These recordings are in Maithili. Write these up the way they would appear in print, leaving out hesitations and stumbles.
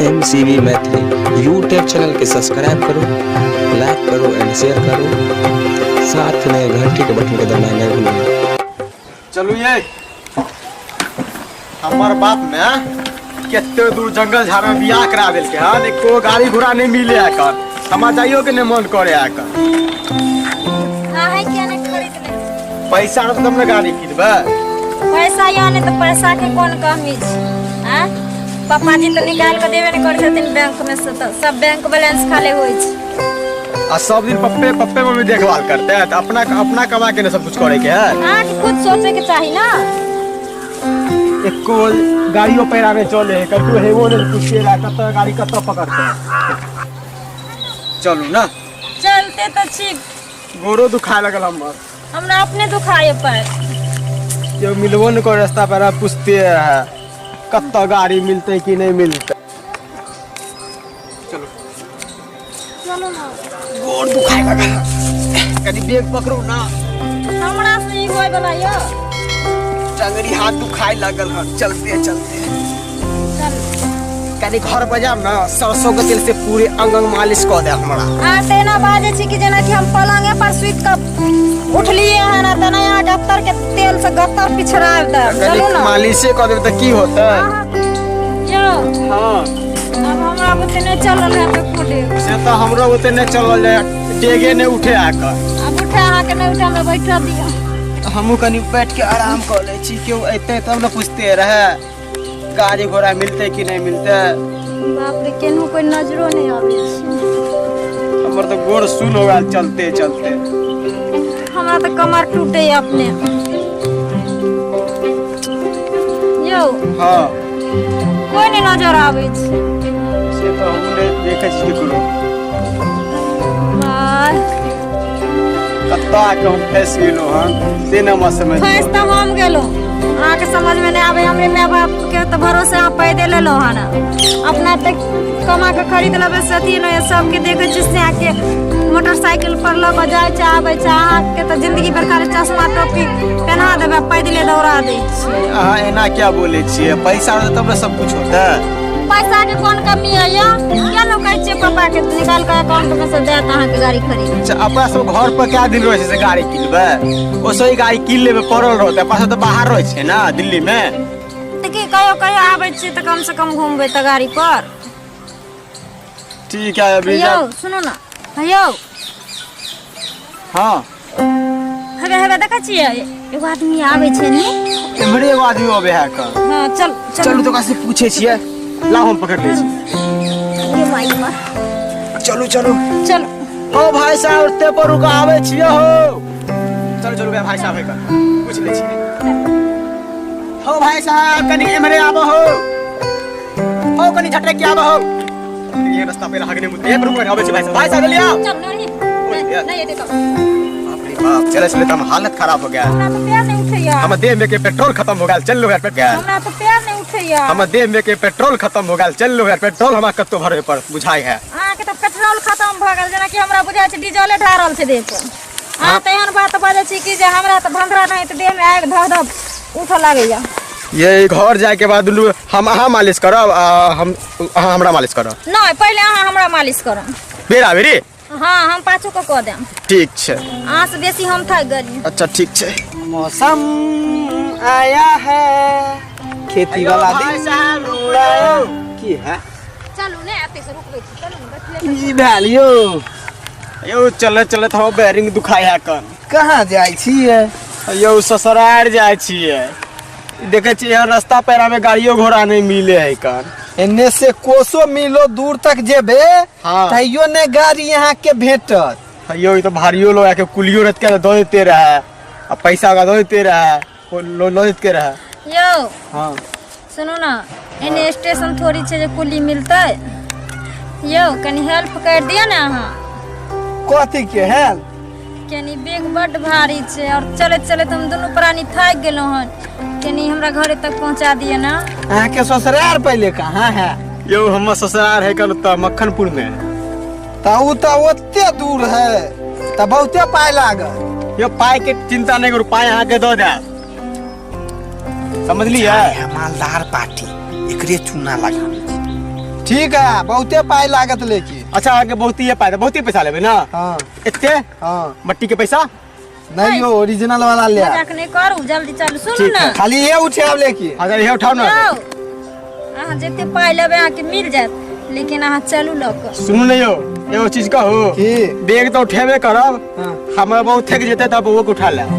M C B Maithili YouTube channel के सब्सक्राइब करू, लाइक करू एंड शेयर करू। साथ में घंटी के बटन के दबाना नहीं भूलू। चलू ये हमर बाप में कते दूर जंगल झाड़ में बियाह करा देलकै हन, एको गाड़ी घोड़ा नहीं मिले है कन, हमरा जाइयो के नहीं मन करे है कन। अहाँ किया नहीं खरीद ले? पैसा रहतै तब ने गाड़ी किनबै। पैसा या नहीं तो पैसा के कोन कमी छै? आँ, पापा जी तऽ निकाल के देबे नहीं करै छथिन बैंक में से, तऽ सब बैंक बैलेंस खाली होइ छै। आ सब दिन पप्पे पप्पे मम्मी देखभाल करते हैं, तो अपना अपना कमा के ने सब कुछ करे के है। अहाँके खुद सोचे के चाही ना। एको गाड़ियों पैरा में चले है, कतौ हेबो नहीं कुछ रहा, कतौ गाड़ी कतौ पकड़ते हैं। चलू ना। चलते तऽ छी। गोरो दुखाए लगल हमर। हमरा अपने दुखाए पर। केओ मिलबो नहीं कर रास्ता पर, पूछते है कतौ गाड़ी मिलते कि नहीं मिलते। चलो चलो ना। गोर दुखाए लगल, कनी बैग पकड़ू ना। हमरा से ई होय वाला यो। टंगरी हाथ दुखाए लगल हन चलते चलते। चल। कनी घर पर जाब ना, सरसों के तेल से पूरे अंग अंग मालिश कऽ देब हमरा। अहाँ तऽ एना बाजै छी कि जेनाकि हम पलंगे पर सुति कऽ उठलियै हन आ तेना अहाँ गत्तर के तेल से गत्तर पिछड़ा देब। कनी चलू ना। मालिशे कऽ देब तऽ की होतै? यौ। हाँ। अब हमरा बुते नहि चलल है तऽ खुदे। से तऽ हमरो बुते नहि चलल जाय, डेगे नहि उठे आकर। आब उठे अहाँके नहि उठे, हमरा बैठऽ दिअ। हमहूँ कनी बैठ के आराम कऽ लै छी, केओ अयतै तब ने पूछते रहै गाड़ी घोड़ा मिलतै कि नहि मिलतै। बाप रे, केनहु कोई नजरो नहि आबै छै। हमर तऽ गोड़ सुन हो गेल चलते चलते। हमरा तऽ कमर टूटे अपने। यौ। हाँ। कोई नहि नजर आबै छै। से तऽ हम नहि देखै छी ककरो। वाह। कतऽ आके हम फँसि गेलहुँ हन से नहि हमरा समझ फँसि तऽ हम गेलहुँ, अहाँके समझमे नहि आबै। हमरे माय बापके तऽ भरोसे अहाँ पैदे लेलहुँ हन। अपना तऽ कमा कऽ खरीद लेबै से अथी नहि। सबके देखै छी से आके मोटरसाइकिल पर लऽ कऽ जाइ छै आबै छै, अहाँके तऽ जिंदगी भर खाली चश्मा टोपी पहना देबै, पैदले दौड़ा दै छियै। अहाँ एना क्या बोलै छियै? पैसा रहतै तब ने सब कुछ होतै। पैसा के कोन कमी है या? किया लोग कहै छियै पापा के निकाल के अकाउंट में से देत अहाँके गाड़ी खरीद। अच्छा, अपना सब घर पर क्या दिन रहै छै से गाड़ी किनबै? ओ सही गाड़ी कीन लेबै पड़ल रहतै, अपना सब तऽ बाहर रहै छै ना दिल्ली में। तऽ की कहियो कहियो आबै छियै तऽ कम से कम घूमबै तऽ गाड़ी पर। ठीक है अभी यौ सुनू ना यौ। हाँ। हेबे हेबे देखै छियै एगो आदमी आबै छै नी। एम्हरे एगो आदमी अबे है का? हाँ चल चल। चलू तो ओकरा से पूछे छियै, लाओ हम पकड़ लै छी। ये माई माँ। चलू चलू। चल। ओ भाई साहब ओते पर रुका आबै छियै हो। चलू चलू भाई साहब है का पूछ लै छियै। हो भाई साहब कनी एम्हरे आबो हो। हो कनी झटके के आबो हो। ये रास्ता पे हगने मुद्दे पर रुको आबै छै भाई साहब। भाई साहब लिया। चल नहीं नहीं नहीं एते तब। बाप रे बाप, चले चले तो हम हालत खराब हो गया। हमरा तो पैर नहीं उठैया। हमर देह में के पेट्रोल खत्म हो गया, चल लो घर पे गया। हमरा तो पैर नहीं उठैया। हमर देह में के पेट्रोल खत्म हो गया, चल लो घर पेट्रोल हमरा कत्तो भरे पर बुझाई है। अहाँ के तो पेट्रोल खत्म भ गेल, जेना कि हमरा बुझाइ छै डीजले ढारल छै देह पर। अहाँ तऽ एहन बात बाजै छी कि जे हमरा तऽ भंगरा नहीं तऽ देह में आगि धह धह उठऽ लागैया। ये घर जाए के बाद दुनू हम अहाँ मालिश करब आ हम अहाँ हमरा मालिश करब। नहीं, पहिले अहाँ हमरा मालिश करब। बेरा बेरी? हाँ, हम पाछू के कऽ देम। ठीक छै। अहाँ से बेसी हम थाकि गेलियै। अच्छा ठीक छै। मौसम आया है खेती वाला दिन आया की है। चलू ने एते से रुकबै छी, चलू ने बैठले। की भेल यौ? यौ चले चले तो बैरिंग दुखाय है कन। कहाँ जाइ छियै? यौ ससुरार जाइ छियै। देखे छियै यहाँ रास्ता पैरा में गाड़ियो घोड़ा नहीं मिले है कन। एने से कोसो मिलो दूर तक जेबे। हाँ। तैयो ने गाड़ी यहाँ के भेटत। यौ ई तो भारियो लोग आके कुलियो रख के दऽ देते रहे आ पैसा का दऽ देते रहे, लऽ देते रहे। यौ। हाँ। सुनू ना, एने स्टेशन थोड़ी छै जे कुली मिलतै। यौ कनी हेल्प कर दिअ ने अहाँ। कथी के हेल्प? कनी बैग बड्ड भारी छै और चलैत चलैत हम दुनू प्राणी थाकि गेलहुँ हन, कनी हमरा घरे तक पहुँचा दिअ ना। अहाँ के ससुराल पहले कहाँ है? यौ हमर ससुराल है कन तऽ मक्खनपुर में। तऽ उ तऽ ओते दूर है तऽ बहुते पाइ लागत। यौ पाइ के चिंता नहीं करू, पाइ अहाँ के दऽ देब, समझलियै? मालदार पार्टी एकरे चूना लगाबै छै। ठीक है, बहुते पाई लागत लेकिन। अच्छा, अहाँके बहुते पाइ, बहुते पैसा लेबै ना? हाँ। एते? हाँ। मट्टी के पैसा? नहीं यो, ओरिजिनल वाला ले। मजाक नहीं करू, जल्दी चलू। सुनू ठीक ना। है। खाली ये उठाब लेकिन। हाँ, ये उठाओ ना। यौ, अहाँ जते पाइ लेबै अहाँके मिल जायत, लेकिन अहाँ चलू लऽ कऽ। सुनू ने यौ, एगो चीज कहू? की? बैग तऽ उठेबे करब। हाँ। हमर बहुत थकि जेतै तब ओहो के उठा लेब।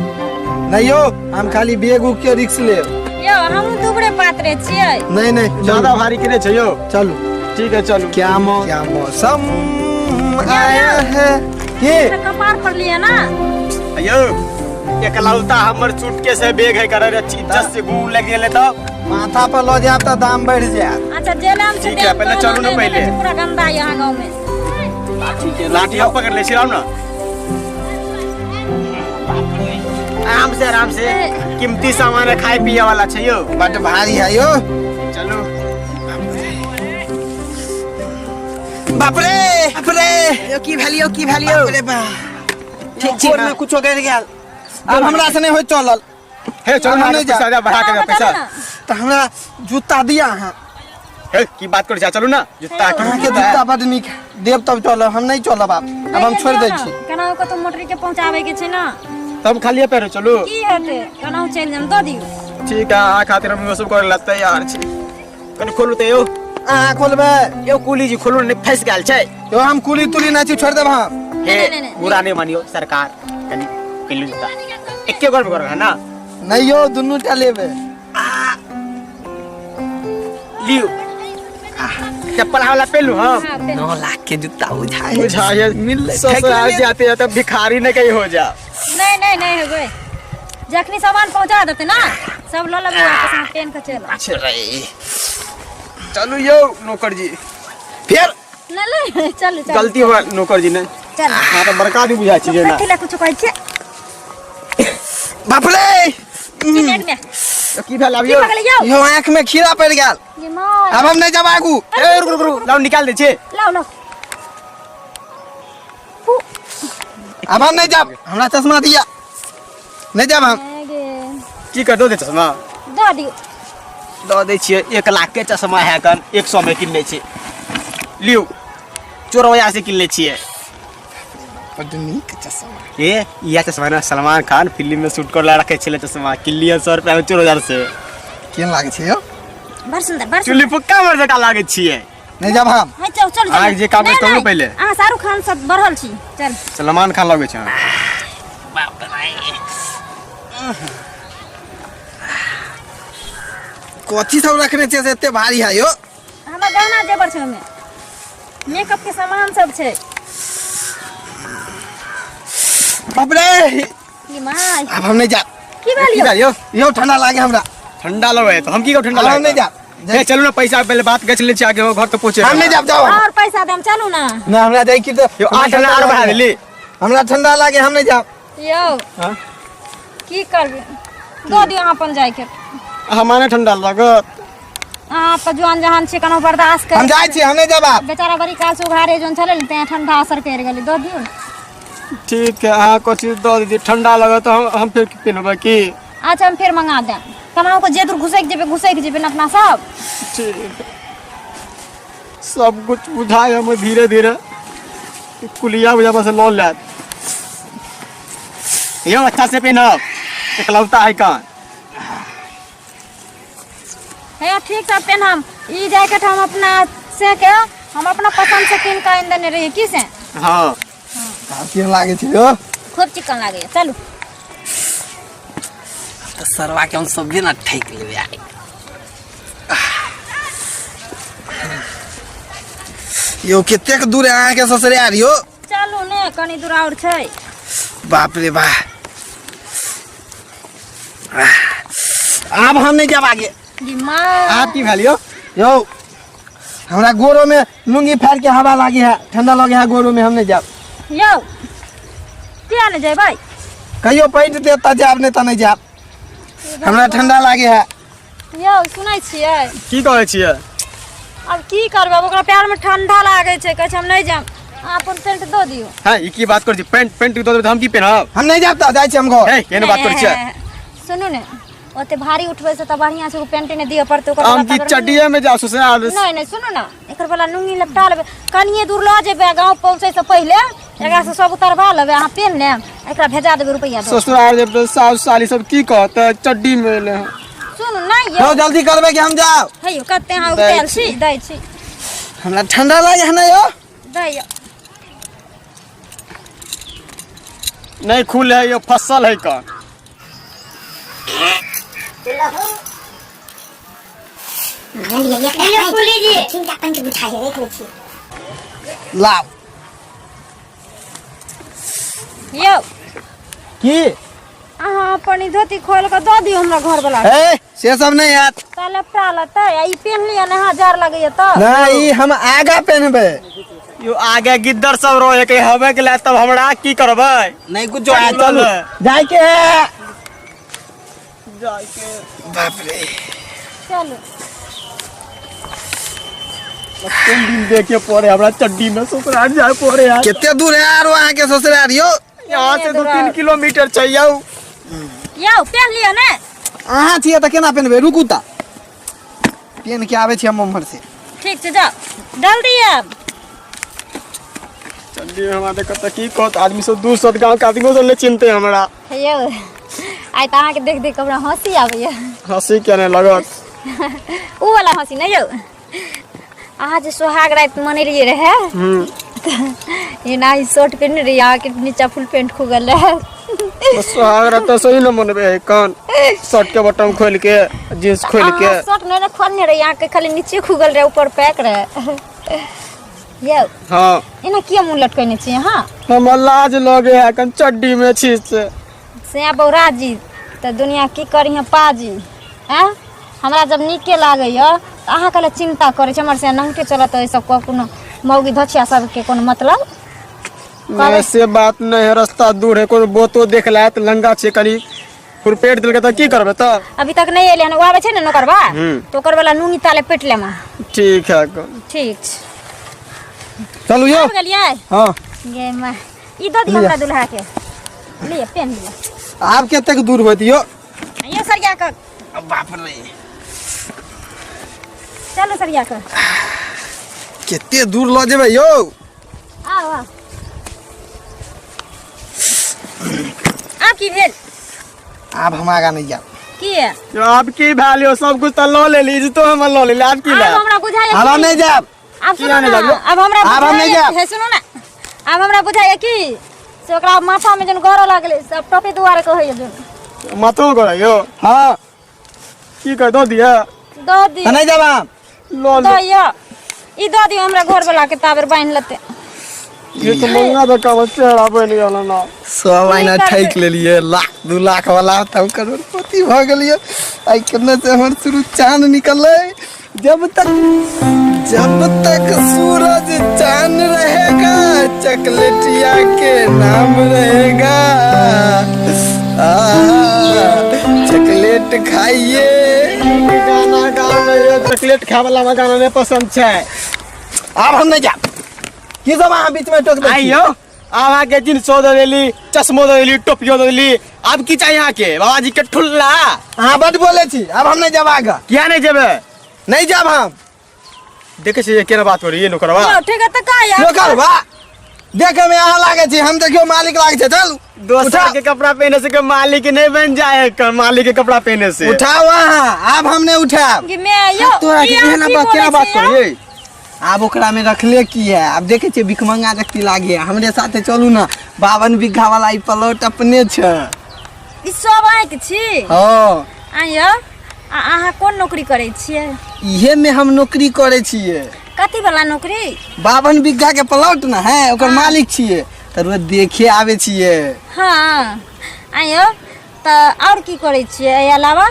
नहीं यो, हम खाली बैग उग के रिक्स लेब। यौ, हमहूँ दुबरे पातरे छियै। नहीं नहीं, ज्यादा भारी के नहि छै यौ। चलू। ठीक है, चलू। क्या मौसम आया है के कपार पर लिया ना। यौ, एकलौता हमर सूटकेस है, बैग है, करे इज्जत से गुम लग गेलै तऽ माथा पर लऽ जायब तऽ दाम बढ़ि जायत। अच्छा, जेल से ठीक है, पहले चलू ना पहले। पूरा गंदा है यहाँ गाँव में। ठीक है, लाठी हम पकड़ ले छी, आउ ना, आराम से आराम से, कीमती सामान है, खाए पिए वाला छै यौ। बड भारी है यो। चलू। बाप रे बाप रे! यौ, की भेल यौ, की भेल यौ? बाप रे बा, ठीक छी गोर ना? में कुछो गिर गेल। आब हमरा से नहीं होइत चलल। हे चलू हम ना, नहीं जा। पैसा बढ़ा के हाँ, पैसा। बताबू ना। तऽ हमरा जूता दिया अहाँ। हे, की बात करै छी? चलू ना, जूता की? अहाँके जूता बड नीक देब तब चलब, हम नहीं चलब आब। आब हम छोड़ि दै छी। केनाहु कतौ मोटरी के पहुंचाबे के छै ना। तब खालिए पैर चलू। की हेतै, केनाहु चलि जाम, दऽ दियौ। ठीक है, अहाँ खातिर हम सब करे ला तैयार छी। कनि खोलू तऽ यौ। अहाँ खोलबै? यौ कुली जी, खोलू ने, फँसि गेल छै। यौ, हम कुली तुली नहि छी, छोड़ि देब हम। हे नहीं, नहीं, नहीं। बुरा नहीं मानियो सरकार, कनि पेलू जूता, एके गोर गोर है ना। नहीं यौ, दुनू टा लेबै। लियो, चप्पल वाला पेलू हम। हाँ, पेन। 9 लाख के जूता बुझाए। बुझाए मिल ससुराल जाते जाते भिखारी ने कहीं हो जा। नहीं नहीं, नहीं हेबै, जखनी सामान पहुंचा देतै ना, सब लऽ लेबै वापस, अहाँ पेन के चलि। अच्छा रे, चलू यौ नौकर जी। फेर नहीं नहीं, चलू चलू। गलती हो नौकर जी ने। चलू। हाँ, तऽ बड़का आदमी बुझाइ छी जेना। कथी लए कुछो कहै छियै? बाप रे! की देख ने? तऽ की भेल? की आबियौ। भऽ गेलै यौ? यौ, आँख में खीरा पड़ि गेल। ये माँ! आब हम नहीं जाब आगू। ए रुक रुक रुक, लाउ निकाल दै छी। लाउ लाउ। आब हम नहीं जाब, हमरा चश्मा दिया, नहीं जाब हम। गे। की कर दो दे चश्मा? दऽ दियौ। दऽ दै छियै, 1 लाख के चश्मा है कन, 100 में किनने छी। लियौ, चोरवया से किनले छियै। बड नीक चश्मा। ए इएह चश्मा ने सलमान खान फिल्म में शूट करला रखे छलै। चश्मा किनलियै 100 रुपया में चोर हजार से। केहन लागै छै यौ? बड़ सुंदर, बड़ सुंदर। चुल्ली फुक्का मर जकाँ लागै छियै। नहीं जाब हम। हाँ, चल चल। अहाँके जे काम नहीं, अछि करू नहीं, पहिले। अहाँ शाहरुख खान से बढ़ल छी, चल। सलमान खान लगै छै अहाँ। कथी सब रखने छियै से एते भारी है यौ? हमर गहना जेवर छै ओहिमे, मेकअप के सामान सब छै। बाप रे! ई माय! आब हम नहीं जाब। की भेल की यौ? भेल यौ? यौ, ठंडा लागे हमरा। ठंडा लगै है तऽ हम की कहू ठंडा आब हम लागै नहीं जाब। हे चलू ना, पैसा पहिले बात गछ ले छी, आगे घर तऽ पहुँचे। हम नहीं जाब, जाओ। और पैसा देम, चलू ना। ना, हमरा जाइ की तऽ यौ, 8 आना आर बढ़ा देली। हमरा ठंडा लागे, हम नहीं जाब। यौ। हाँ? की करबै, दऽ दियौ अहाँ अपन जाइके। हमरा नहि ठंडा लागत। अहाँ तऽ जुआन जहान छी, केना बर्दाश्त कर। हम जाइ छी, हम नहीं जाब आब। बेचारा बड़ी काल से उघारे जोन छलै ने, तें ठंडा असर करि गेलै, दऽ दियौ ने। ठीक है, अहाँ कथी दऽ दीजिए, ठंडा लागत तऽ हम फेर पिन्हबै की? अच्छा, हम फेर मंगा देब। केनाहु कऽ जे दूर घुसकि जेबै, घुसकि जेबै ने अपना सब। ठीक है। सब कुछ बुझाए हम धीरे धीरे कुलिया बुझा बस लऽ लेत। यौ, अच्छा से पहनब, एकलौता है कान। हे, ठीक से पेनहम। ई जैकेट हम अपना से के हम अपना पसंद से कीन कऽ आनि देने रहियै की से। हाँ। आब केहन लागै छै यौ? खूब चिकन लागैए, चलू। तऽ सरवा के हम सब्जी ना ठेक लेबै आइ। यौ, कतेक दूर है अहाँके ससुराल यौ? चलू ने, कनी दूर आओर छै। बाप रे बा! आब हम नहीं जाब आगे। गे माँ! आप की भेल यौ? यौ, हमरा गोरो में लुंगी फाड़ के हवा लागे है, ठंडा लगे है गोरो में, हम नहीं जाब। यौ, किया ने जेबै? कहियो पैंट देत तऽ जाब, नहीं तऽ नहीं जाब, हमरा ठंडा लागे है। यौ, सुनै छियै? की कहै छियै? आब की करबै, आब ओकरा पैर में ठंडा लागै छै, कहै छै हम नहि जायब। अहाँ अपन पेंट दऽ दियौ। हाँ, ई की बात करै छी? पैंट पैंट दऽ देबै तऽ हम की पेनहब? हम नहीं जाब तऽ जाइ छी हम घर। हे, केहन बात करै छियै? सुनू ने, ओते भारी उठबै से तऽ बढ़िआँ छै, ओ पेंटे नहि दिअ पड़तै ओकर। हम की चड्डिए में जाउ ससुराल? नहीं नहीं, सुनू ना, एक एकर वाला नुंगी लपटा लेबै कनिए दूर लऽ जेबै आ गाँव पहुँचैसँ पहिले एकरा से सब उतारबा लेबै अहाँ पेन लेब एकरा भेजा देबै रुपैआ दऽ ससुराल जेब तऽ सास साली सब की कहतै चड्डी में एले हँ सुनू नहि यौ यौ जल्दी करबै कि हम जाउ हे यौ कते अहाँ दै उगतायल छी दै छी हमरा ठंडा लागे है ना यौ दै यौ नहीं खुल है यो फसल है का लाओ यौ की अहाँ अपन ई धोती खोल कऽ दऽ दियौ हमरा घरवला के। ए से सब नहीं आत तऽ लपटा लेतै आ ई पेन लिअ ने अहाँ जार लगैया तऽ नहीं ई हम आगा पेनबे यो आगे गिद्दर सब रहे के हवे के लाए तब हमरा की करबै नहीं कुछ जो चलू जाय के है जाय के बाप रे चलू तीन दिन देखे पड़े हमरा चड्डी में ससुराल जाए पड़े यार कते दूर है आरो अहाँ के ससुराल यौ यहाँ से 2-3 किलोमीटर चाहिए यौ यौ पेन लिअ ने अहाँ छियै तऽ केना पेनबै रुकू तऽ पेन के आबै छी हम उम्हर से ठीक छै जाउ जल्दी आयब चड्डी में हमरा देखत तऽ की कहत आदमी सब 200 गाँव के आदमी सब नहीं चिन्हते हमरा हे यौ आइ तऽ अहाँके देख देख कऽ हमरा हँसी आबैया हंसी के नहीं लगत ऊ वाला हँसी नहि यौ अहाँ जे सोहाग राति मनेलियै रहए एना ही शर्ट पहिरने रहियै अहाँके नीचा फुल पेंट खुगल रहए सोहाग रात तऽ सही न मनबे है कन शर्ट के बटन खोल के जींस खोल के अहाँ शर्ट नहि ने खोलने रहियै अहाँके खाली नीचे खुगल रहए ऊपर पैक रहए यौ हाँ एना किया मुँह लटकेने छी अहाँ हमर लाज लगे है कन चड्डी में छी से से बौरा जी तऽ दुनिया की करी है पाजी आँय हमरा जब नीके लागैए तऽ अहाँ कहले चिन्ता करै छी हमर से नंगटे चलत एहि सबके कोनो मौगी धछिया सबके कोनो मतलब नहीं से बात नहीं है रास्ता दूर है कोनो बोतो देख ला तऽ लंगा छै कनी खुरपेट देलकै तऽ की करबै तऽ अभी तक नहि एलै हन ओ आबै छै ने नौकरबा तऽ ओकर वाला नूनी ताले पेट लेमा ठीक है कन ठीक छै चलू यौ आबि गेलियै हाँ गे माँ ई दऽ दियौ हमरा दुल्हा के लिअ पेन लिअ आब कतेक दूर होत यौ यो सरिया कऽ बाप रे चलो सरिया कऽ कते दूर लऽ जेबै यौ आउ आउ आब की भेल आब हम आगा नहीं जाब की है यो आब की भेल यौ सब कुछ तऽ लऽ लेली इज्जतो हमर लऽ लेली आब की आब लए हमरा बुझाइए आब हम नहीं जाब आब सुनू किया ना नहि जाब? आब हमरा आब हम नहि बुझाइए जाब। हे सुनू ना आब हमरा बुझाइए की से ओकरा माथा में जन गौर लागलै सब टोपी दुआरे कहैए जन माथो करे यौ हाँ की कह दऽ दिअ दऽ दियौ तऽ नहीं जाब हम लऽ दऽ ले यौ ई दऽ दियौ हमरा घर वाला के ताबेर बान्हि लेतै ये तो मंगा दऽ का चेहरा बनि गेल ना सब आइना करबै? ठकि लेलियै लाख दू लाख वाला तब करोड़पति भऽ गेलियै आइ केने से हमर शुरू चांद निकललै जब तक जब तक सूरज चांद रहेगा चॉकलेटिया के नाम रहेगा आ, चॉकलेट खाइए गाना गाना ये चॉकलेट खाए वाला हमरा गाना नहीं पसंद छै आब हम नहीं जाब की सब अहाँ बीच में टोक दै छी? आइयो आब अहाँके जींसो दऽ देली चश्मो दऽ देली टोपियो दऽ देली आब की चाही अहाँके बाबाजी के ठुल्ला अहाँ बड बोले छी आब हम नहीं जाब आगा किया नहीं जेबै नहीं जाब हम देखै छियै केना बात करियै नौकरवा यौ ठीक है तऽ का यार नौकर बा देखे में अहाँ लागे छी हम देखियो मालिक लागे छै चल दोसर उठा के कपड़ा पहने से के मालिक नहीं बन जाए कर मालिक के कपड़ा पहने से उठाओ अहाँ आब हम नहीं उठाब कि मैं यौ तोरा के ई अहाँ एहन की बात बोलै केना बात छी यौ? करियै आब ओकरा में रखले की है आब देखे छियै भिखमंगा जकती लागे है हमरे साथे चलू ना 52 बीघा वाला ई प्लॉट अपने छै ई सब अहाँके छी हाँ आँय यौ आ अहाँ कोन नौकरी करै छियै इहे में हम नौकरी करै छियै कथी वाला नौकरी 52 बीघा के प्लॉट ना है ओकर मालिक छियै तऽ रोज देखे आबै छियै हँ आँय यौ तऽ आओर की करै छियै एहि अलावा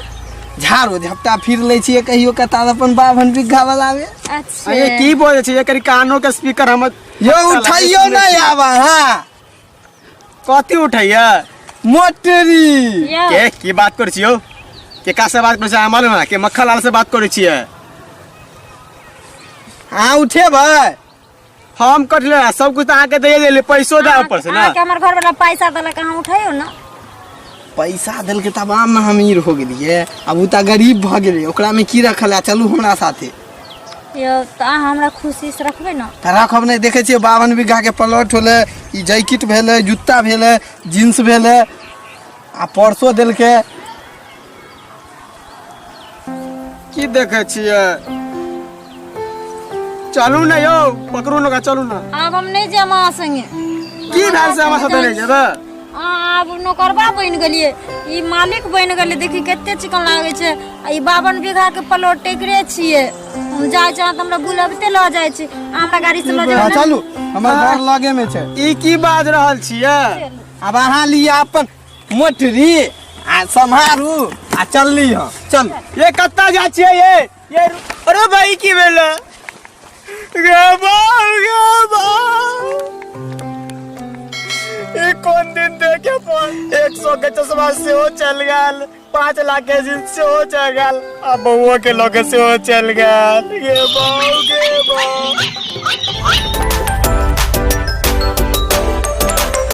झाड़ू झपटा फिर लै छियै कहियो कतार अपन 52 बीघा वाला में अच्छा अरे की बोले छै एकर कानो के स्पीकर हम यौ उठैयो नहीं आब अहाँ कथी उठैया मोटरी यौ के की बात करै छियौ के का से बात करै छियै मालूम है के मक्खन लाल से बात करै छियै अहाँ उठेबै हम कटले सब कुछ अहाँके दैये देली पैसो दे ऊपर से ना अहाँके हमर घर वाला पैसा देलक अहाँ उठैयौ ने पैसा देलकै तब आब ने अमीर हो गेलियै आब ओ तऽ गरीब भऽ गेलै ओकरामे की रखल है चलू हमरा साथे यौ तऽ अहाँ हमरा खुशीसँ रखबै ने? तऽ राखब नहि? देखै छियै 52 बीघा के प्लॉट होलै, ई जैकेट भेलै, जूता भेलै, जींस भेलै आ परसो देलकै। की देखै छियै? चलू ने यौ, पकड़ू ने ओकरा, चलू ने। आब हम नहि जायब अहाँ संगे। की भेल से हमरा साथे नहि जेबै? अहाँ आब नौकरबा बनि गेलियै, ई मालिक बनि गेलै। देखी कते चिकन लागै छै। आ ई 52 बीघा के प्लॉट एकरे छियै। हम जाइ छी तऽ हमरा बुलबते लऽ जाइ छी। अहाँ हमरा गाड़ी से लऽ हाँ, जेबै ने? चलू, हमर घर लगे में छै। ई की बाज रहल छियै? आब अहाँ लिअ अपन मोटरी आ सम्हारू आ चलली। हम चल। ये कत्ता जाइ छियै ये? ये अरे भाई, की भेलै? गे बाप, गे बाप, ई कोन दिन देखे पर 100 के चश्मा सेहो चल गेल, 5 लाख के जींस सेहो चल गेल आ बउआ के लगे सेहो चल गेल। गे बाप, गे बाप।